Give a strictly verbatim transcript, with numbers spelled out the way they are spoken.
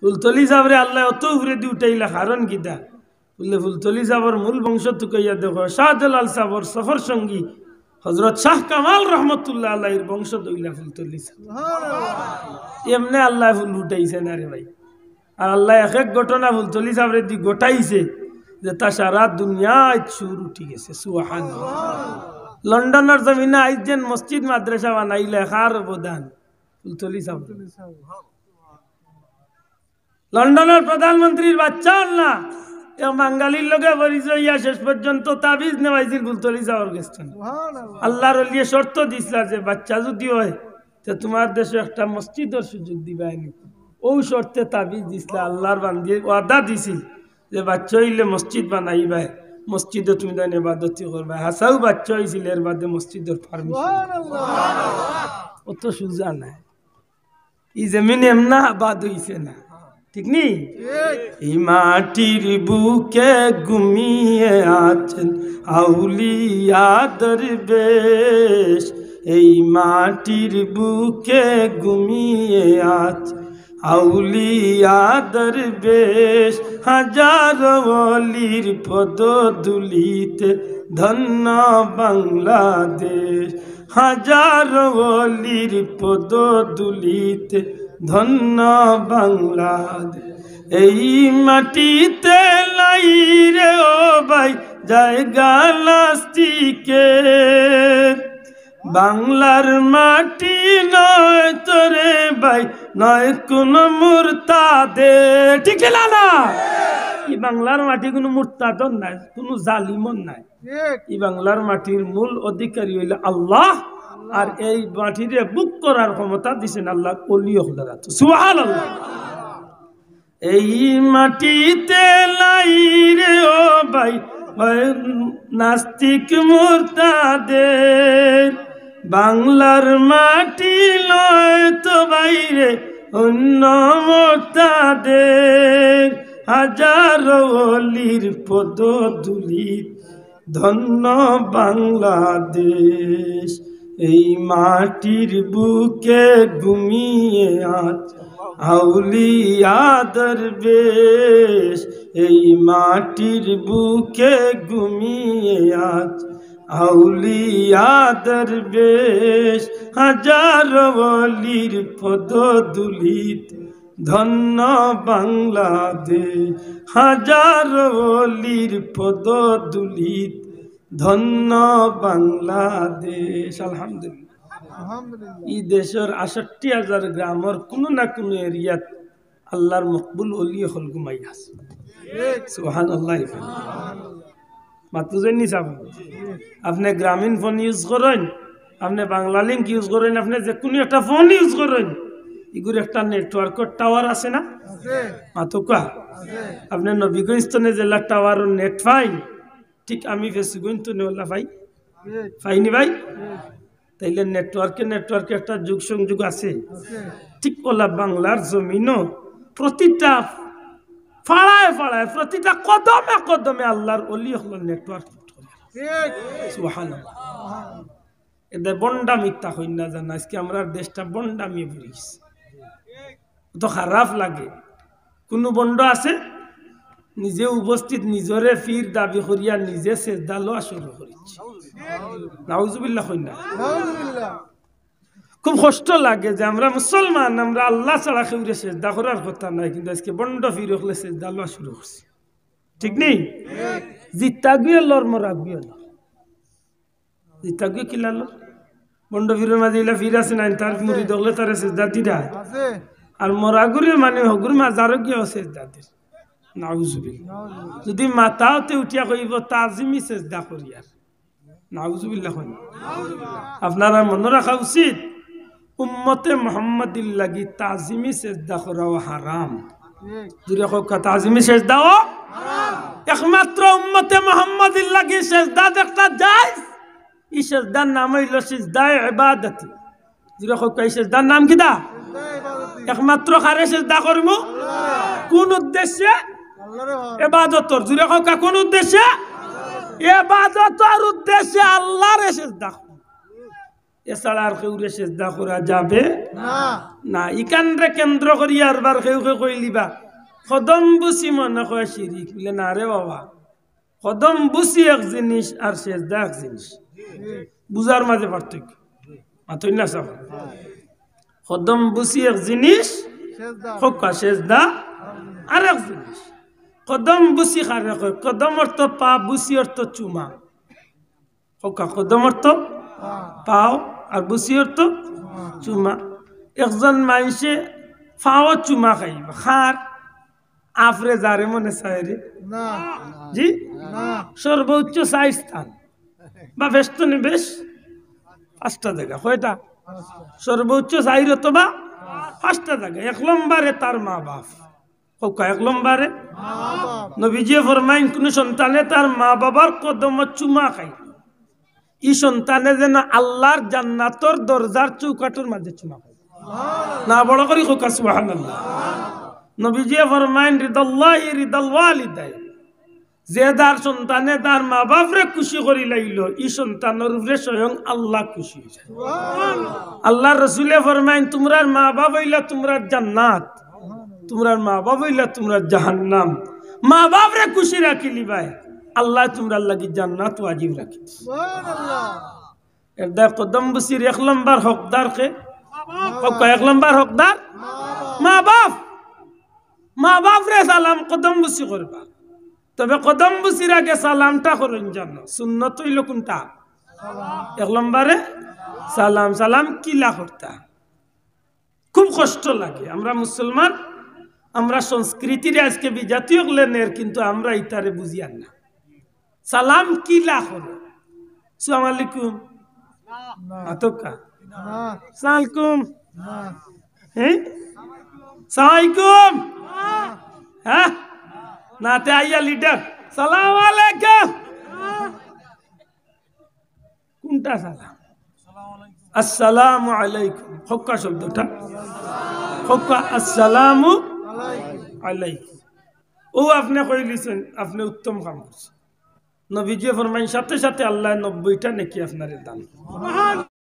ফুলতলি সাবরে আল্লায় অত উপরেদি উঠাইলা, কারণ কিতা? বুলে, ফুলতলি সাবর মূল বংশ তুকাইয়া দেখো, শাহজালাল সাবর সফর সঙ্গী হজরত শাহ কামাল রহমতুল্লাহ আলাইহির বংশ দইলা ফুলতলি সাব। এমনে আল্লায় ফুল উঠাইছে না রে ভাই। আর আল্লায় এক এক ঘটনা ফুলতলি সাবরেদি ঘটাইছে, যেটা সারা দুনিয়াত সুর উঠি গেছে। সুবহানাল্লাহ। লন্ডনর জমিনো আইজ যেন মসজিদ মাদ্রাসা বানাইলা, কার অবদান? ফুলতলি সাব। লন্ডনর প্রধানমন্ত্রীর বাচ্চা অর না, এক বাঙালির লগে পরিচয় অইয়া শেষ পর্যন্ত তাবিজ নেওয়াইছিল ফুলতলি সাবর গেছ থনে। আল্লার অলিয়ে শর্ত দিছলা যে বাচ্চা যুদি অয়, তে তুমার দেশো একটা মসজিদর সুযোগ দিবায়নি। অউ শর্তে তাবিজ দিছলা, আল্লার বান্দিয়ে ওয়াদা দিছিল যে বাচ্চা অইলে মসজিদ বানাইবায়, মসজিদো তুমি তাইন ইবাদতি করবায়। হাছাউ বাচ্চা অইছিল, এর বাদে মসজিদর পারমিশন। অত সুজা নায়। ই জমিন এমনে আবাদ অইছে না, ঠিক নি? এই মাটির বুকে ঘুমিয়ে আছেন আউলিয়া দরবেশ, এই মাটির বুকে ঘুমিয়ে আছেন আউলিয়া দরবেশ, হাজারো অলির পদধূলিতে ধন্য বাংলাদেশ। হাজারো অলির পদধূলিতে ধন্য বাংলাদেশ। এই মাটিতে নাই রে ও ভাই জায়গা নাস্তিকের, বাংলার মাটি নয় তো রে ভাই, নয় কুনু মুরতাদের। ঠিক কি না? না, ই বাংলার মাটি কুনু মুরতাদর নায়, কুনু জালিমর নায়। ই বাংলার মাটির মূল অধিকারী অইলা আল্লাহ, আর এই মাটিরে ভোগ করার ক্ষমতা দিছেন আল্লার অলি অকলর আতো। সুবহানাল্লাহ। এই মাটিতে নাই রে ও ভাই, ভাই নাস্তিক মুরতাদের, বাংলার মাটি নয় তো ভাই রে অন্য মুরতাদের। হাজারো অলির পদধূলি ধন্য বাংলাদেশ, এই মাটির বুকে ঘুমিয়ে আছেন আউলিয়া দরবেশ, এই মাটির বুকে ঘুমিয়ে আছেন আউলিয়া দরবেশ। হাজারো অলির পদধূলিতে ধন্য বাংলাদেশ, হাজারো অলির পদধূলিতে ধন্য বাংলাদেশ। আলহামদুলিল্লাহ। আলহামদুলিল্লাহ। ই দেশর আটষট্টি হাজার গ্রামর কুনু না কুনু এরিয়াত আল্লার মকবুল অলি অকল ঘুমাই আছে। সুবহানাল্লাহ। মাতইন নি সাব? আপনে গ্রামীণ ফোন ইউজ করইন, আপনে বাংলা লিংক ইউজ করইন, আপনে যেকুনু একটা ফোন ইউজ করইন, ইগুর একটা নেটওয়ার্কর টাওয়ার আছে না? আছে। মাতউক্কা। আছে। আপনে নবীগঞ্জ থনে যেলা টাওয়ারর নেট পাইন, ঠিক আমি ফেঞ্চুগঞ্জ থনে অলা পাই। আছে। পাইনি ভাই? আছে। তাইলে নেটওয়ার্কে, নেটওয়ার্কে একটা যোগ সংযোগ আছে। আছে। ঠিক অলা বাংলার জমিনো প্রতিটা পাড়ায় পাড়ায়, প্রতিটা কদমে কদমে আল্লার অলি অকলর নেটওয়ার্ক। ঠিক। সুবহানাল্লাহ। এতে ভন্ডা মিথ্যা কইন না জানো, আইজকে আমরার দেশটা ভন্ডামিয়ে ভরি গেছে। অত খারাপ লাগে। কুনু ভন্ড আছে, নিজে উপস্থিত, নিজরে পীর দাবি করিয়া নিজে সেজদা লওয়া শুরু করিছে। নাউজুবিল্লাহ কইন না। নাউজুবিল্লাহ। খুব কষ্ট লাগে যে আমরা মুসলমান, আমরা আল্লা ছাড়া কেউরে সেজদা করার কথা নায়, কিন্তু আইজকে ভন্ড পীর অকলে সেজদা লওয়া শুরু করছে। ঠিক নি? জিত্তাগুয়ে লর, মরাগুয়ে লর। জিত্তাগুয়ে কিলা লর? ভন্ড পীরর মাঝে ইলা পীর আছে না, তার মুরিদ অকলে তারে সেজদা দিরা। আছে। আর মরাগুরে মানে হগুর মাজারো গিয়াও সেজদা দের। নাউজুবিল্লাহ। নাউজুবিল্লাহ। যুদি মাতাওতে উঠিয়া কইবো তাজিমি সেজদা করিয়ার। নাউজুবিল্লাহ কইন। আপনারার মনো রাখা উচিত, উম্মতে মুহাম্মাদির লাগি তাজিমি সেজদা করাও হারাম। জুরে কউক্কা, তাজিমি সেজদাও হারাম। একমাত্র উম্মতে মুহাম্মাদির লাগি সেজদা যেটা জায়েজ, ই সেজদার নাম অইলো সিজদায়ে ইবাদতি। জুরে কউক্কা, ই সেজদার নাম কিতা? একমাত্র কারে সেজদা করমু? কুন উদ্দেশ্যে? ইবাদতর। জুরে কউক্কা, কুন উদ্দেশ্যে? ইবাদতর উদ্দেশ্যে আল্লারে সেজদা করমু। এছাড়া আর কেউরে সেজদা করা যাবে না। না। ইখানরে কেন্দ্র করি আরবার কেউ কেউ কইলিবা, কদম বুসি মনে কয় শিরিক। বুলে, না রে বাবা, কদম বুসি এক জিনিস আর সেজদা এক জিনিস, বুঝার মাঝে পার্থক্য। মাতইন না সাব। কদম বুসি এক জিনিস, কউক্কা সেজদা আর এক জিনিস। কদম বুসি কারে কয়? কদম অর্থ পা, বুসি অর্থ চুমা। কউক্কা, কদম অর্থ পাও আর বুসি অর্থ চুমা। একজন মানষে পাও চুমা খাইবা, কার? আফরে যারে মনে চায় রে। না। জি? না। সর্বোচ্চ চাইর স্থান বা বেষ্টনী বেশ পাঁচটা জাগা। কয়টা? সর্বোচ্চ চাইর অথবা পাঁচটা জাগা। এক নম্বরে তার মা বাপ। কউক্কা, এক নম্বরে। মা বাপ। নবীজিয়ে ফরমাইন, কুনু সন্তানে তার মা বাবার কদমো চুমা খাইল, ই সন্তানে যেন আল্লার জান্নাতর দরজার চৌকাঠর মাঝে চুমা খায়। না, বড় করি কউক্কা সুবহানাল্লাহ। নবীজিয়ে ফরমাইন, রিদাল্লাহি রিদাল ওয়ালিদাইন, যে যার সন্তানে তার মা বাপরে খুশি করি লাইল, ই সন্তানর উপরে স্বয়ং আল্লা খুশি অই যায়। আল্লার রসুলে ফরমাইন, তুমরার মা বাপ অইলা তুমরার জান্নাত, তুমরার মা বাপ অইলা তুমরার জাহান্নাম। মা বাপরে খুশি রাখিলিবায়, আল্লায় তুমরার লাগি জান্নাত ওয়াজিব রাখি দিছে। এর দায় কদম বুসির এক নম্বর হকদার কে? কউক্কা, এক নম্বর হকদার মা বাপ। মা বাপরে সালাম কদম বুসি করবা, তবে কদম বুসির আগে সালামটা করইন জানো। সুন্নত অইল কুনটা? এক নম্বরে সালাম। সালাম কিলা করতা? খুব কষ্ট লাগে। আমরা মুসলমান, আমরা সংস্কৃতিরে আজকে বিজাতি অকলে নের, কিন্তু আমরা ইতারে বুঝিয়ার না। সালাম কিলা করো? সালাম আলাইকুম। না। আতকা। না। সালাম আলাইকুম। না। হ্যাঁ? সালাম আলাইকুম। হ্যাঁ? না, তে আইয়া লিডার। সালাম আলাইকুম। কুনটা সালাম? আসসালামু আলাইকুম। কউক্কা শব্দটা। কউক্কা আসসালামু আলাইকুম। অউ আপনে কইলিছইন, আপনে উত্তম কাম করছইন। নবীজিয়ে ফরমাইন, সাথে সাথে আল্লায় নব্বইটা নেকি আপনারে দান করইন।